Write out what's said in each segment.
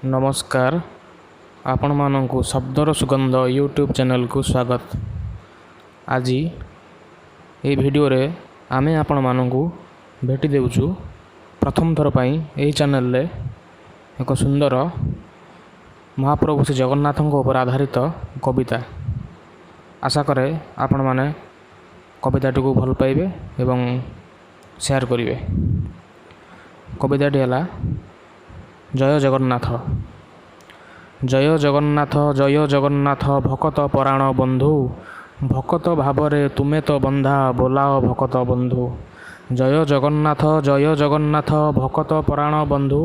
ନମସ୍କାର, ଆପଣମାନଙ୍କୁ ଶବ୍ଦର ସୁଗନ୍ଧ ୟୁଟ୍ୟୁବ୍ ଚ୍ୟାନେଲକୁ ସ୍ୱାଗତ। ଆଜି ଏହି ଭିଡ଼ିଓରେ ଆମେ ଆପଣମାନଙ୍କୁ ଭେଟି ଦେଉଛୁ ପ୍ରଥମ ଥର ପାଇଁ ଏହି ଚ୍ୟାନେଲରେ ଏକ ସୁନ୍ଦର ମହାପ୍ରଭୁ ଶ୍ରୀ ଜଗନ୍ନାଥଙ୍କ ଉପରେ ଆଧାରିତ କବିତା। ଆଶା କରେ ଆପଣମାନେ କବିତାଟିକୁ ଭଲ ପାଇବେ ଏବଂ ସେୟାର କରିବେ। କବିତାଟି ହେଲା ଜୟ ଜଗନ୍ନାଥ। ଜୟ ଜଗନ୍ନାଥ, ଜୟ ଜଗନ୍ନାଥ, ଭକତ ପରାଣ ବନ୍ଧୁ। ଭକତ ଭାବରେ ତୁମେ ତ ବନ୍ଧା, ବୋଲାଅ ଭକତ ବନ୍ଧୁ। ଜୟ ଜଗନ୍ନାଥ, ଜୟ ଜଗନ୍ନାଥ, ଭକତ ପରାଣ ବନ୍ଧୁ।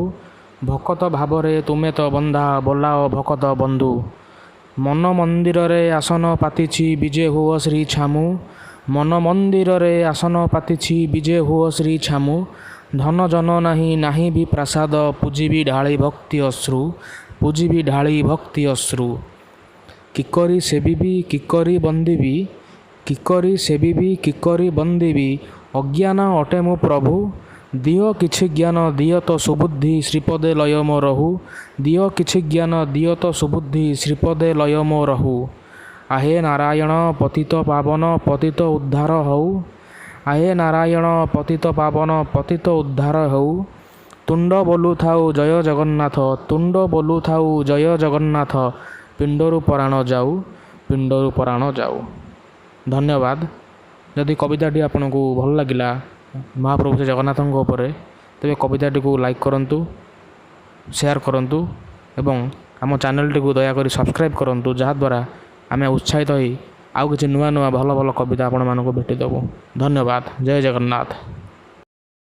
ଭକତ ଭାବରେ ତୁମେ ତ ବନ୍ଧା, ବୋଲାଅ ଭକତ ବନ୍ଧୁ। ମନ ମନ୍ଦିରରେ ଆସନ ପାତିଛି, ବିଜେ ହୁଅ ଶ୍ରୀ ଛାମୁ। ମନ ମନ୍ଦିରରେ ଆସନ ପାତିଛି, ବିଜେ ହୁଅ ଶ୍ରୀ ଛାମୁ। ଧନ ଜନ ନାହିଁ, ନାହିଁ ବି ପ୍ରାସାଦ, ପୂଜିବି ଢାଳି ଭକ୍ତି ଅଶ୍ରୁ, ପୂଜିବି ଢାଳି ଭକ୍ତି ଅଶ୍ରୁ। କିକରି ସେବିବି, କିକରି ବନ୍ଦିବି, କିକରି ସେବିବି, କିକରି ବନ୍ଦିବି, ଅଜ୍ଞାନ ଅଟେ ମୁଁ ପ୍ରଭୁ। ଦିଅ କିଛି ଜ୍ଞାନ, ଦିଅ ତ ସୁବୁଦ୍ଧି, ଶ୍ରୀପଦେ ଲୟ ମୋ ରହୁ। ଦିଅ କିଛି ଜ୍ଞାନ, ଦିଅ ତ ସୁବୁଦ୍ଧି, ଶ୍ରୀପଦେ ଲୟ ମୋ ରହୁ। ଆହେ ନାରାୟଣ ପତିତ ପାବନ, ପତିତ ଉଦ୍ଧାର ହେଉ। ଆହେ ନାରାୟଣ ପତିତ ପାବନ, ପତିତ ଉଦ୍ଧାର ହେଉ। ତୁଣ୍ଡ ବୋଲୁଥାଉ ଜୟ ଜଗନ୍ନାଥ, ତୁଣ୍ଡ ବୋଲୁଥାଉ ଜୟ ଜଗନ୍ନାଥ, ପିଣ୍ଡରୁ ପରାଣ ଯାଉ, ପିଣ୍ଡରୁ ପରାଣ ଯାଉ। ଧନ୍ୟବାଦ। ଯଦି କବିତାଟି ଆପଣଙ୍କୁ ଭଲ ଲାଗିଲା ମହାପ୍ରଭୁ ଶ୍ରୀ ଜଗନ୍ନାଥଙ୍କ ଉପରେ, ତେବେ କବିତାଟିକୁ ଲାଇକ୍ କରନ୍ତୁ, ସେୟାର କରନ୍ତୁ ଏବଂ ଆମ ଚ୍ୟାନେଲଟିକୁ ଦୟାକରି ସବସ୍କ୍ରାଇବ୍ କରନ୍ତୁ, ଯାହାଦ୍ୱାରା ଆମେ ଉତ୍ସାହିତ ହେଇ ଆଉ କିଛି ନୂଆ ନୂଆ ଭଲ ଭଲ କବିତା ଆପଣମାନଙ୍କୁ ଭେଟି ଦେବୁ। ଧନ୍ୟବାଦ। ଜୟ ଜଗନ୍ନାଥ।